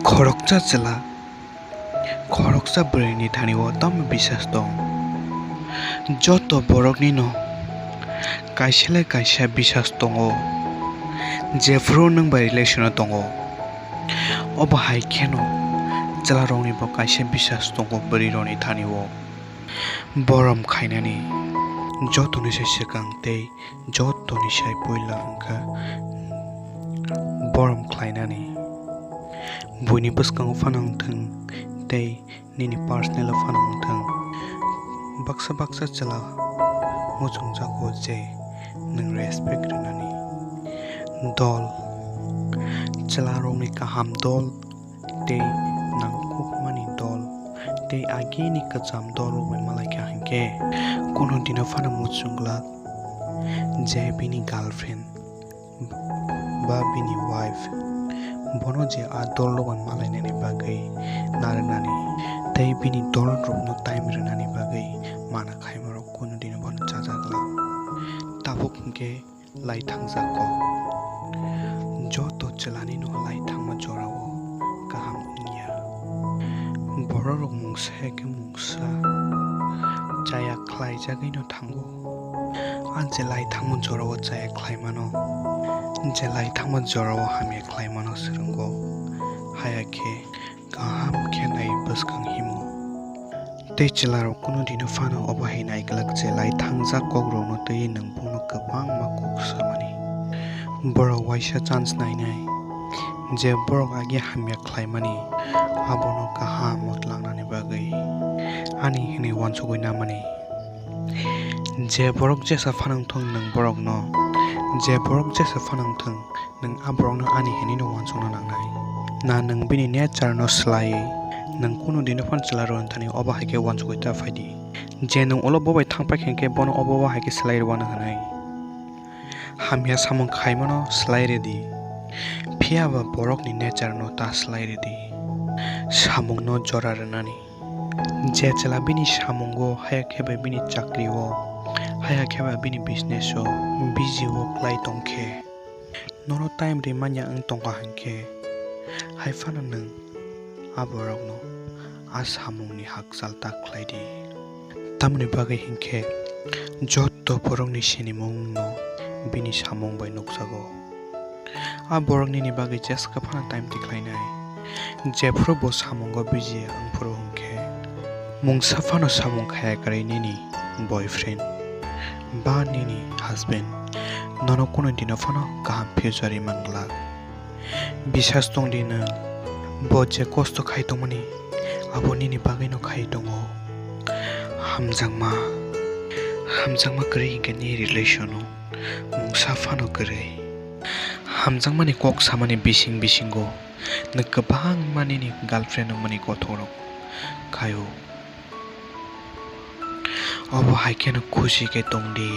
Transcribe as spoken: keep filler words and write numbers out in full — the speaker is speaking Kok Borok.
Khoroksa chwla, khoroksa bwrwini thani o tamo bisas tong? Joto borokni no kaisa le kaisa bisas tongo, jephuru nwng bai relation o tongo. Obo hai kheno chwla rokni bo kaisa bisas tongo bwrwi rokni thani o. Borom khainani jotoni se swkang tei jotoni sai puila wngkha borom khlainani. Buini bwskango phano wngthwng tei nini personal o phano wngthwng, baksa baksa chwla muchungjago je nwng respect rwnani dol, chwla rokni kaham dol tei nangkukmani dol tei agini kwcham dol rok bai malaikha hinkhe kunu dino phano muchunglak je bini girlfriend ba bini wife bono je a dol rok bai malainani bagwi narwknani tei bini dol rokno time rwnani bagwi mana khaima rok kunu dino bono chajaglak. Tabuk hinkhe lai thangjak kok. Joto chwlani no lai thangma jorao kaham wngya. Bororok mungsa ya khe mungsa chaya khlaijagwi no thango. A je lai thangma jorao chaya khlaimano, je lai thangma jorao hamya khlaimano swrwngo, haya khe kaham khe nai bwskang himo. Tei chwlarok kunu dino phano obo hai naiglak je lai thangjak kokrokno twiwi nwng bono kwbangma kok samani. Borok waisa chance nainai je borok agi hamya khlaimani abono kaham o tlangnani bagwi ani hwnwi uansugwi namani. Je borok jesa phanang thung nwng borokno, je borok jesa phanang thung nwng a borokno ani hinwi no uansukna nangnai. Na nwng bini nature no swlaiwi nwng kunu dino phano chwla rwna thani obo hai khe uansugwi ta phaidi. Je nwng ulo bo bai thang paikha hinkhe bono obo hai khe swlai rwna hwnwi. Hamya samung khaimano swlai rwdi, phiya ba borokni nature no ta swlai rwdi. Samungno jora rwnani. Je chwla bini samungo, haya khe bai bini chakri o, haya khe bai bini business o busy o kwlai tong khe, nono time ri manya wng tongkha hinkhe, hai phano nwng a borokno a samungni hakchal ta khlai di. Tamoni bagwi hinkhe joto borokni sinimungno bini samung bai nukjago. A borok nini bagwi jeska phano time tikhlainai. Jephuru bo samungo busy wngphuru hwnkhe, mungsa phano samung khaya kwrwi nini boyfriend ba nini husband nono kunu dino phano kaham future rwmang glak. Bisas tong di nwng, bo je kosto khai tongmani abo nini bagwino khai tongo. Hamjakma, hamjakma kwrwi hinkhe ni relation o mungsa phano kwrwi. Hamjakmani kok samani bising bisingo nwng kwbangma nini girlfriend wngmani kothok rok khaio. Obo hai kheno khusi khe tong di.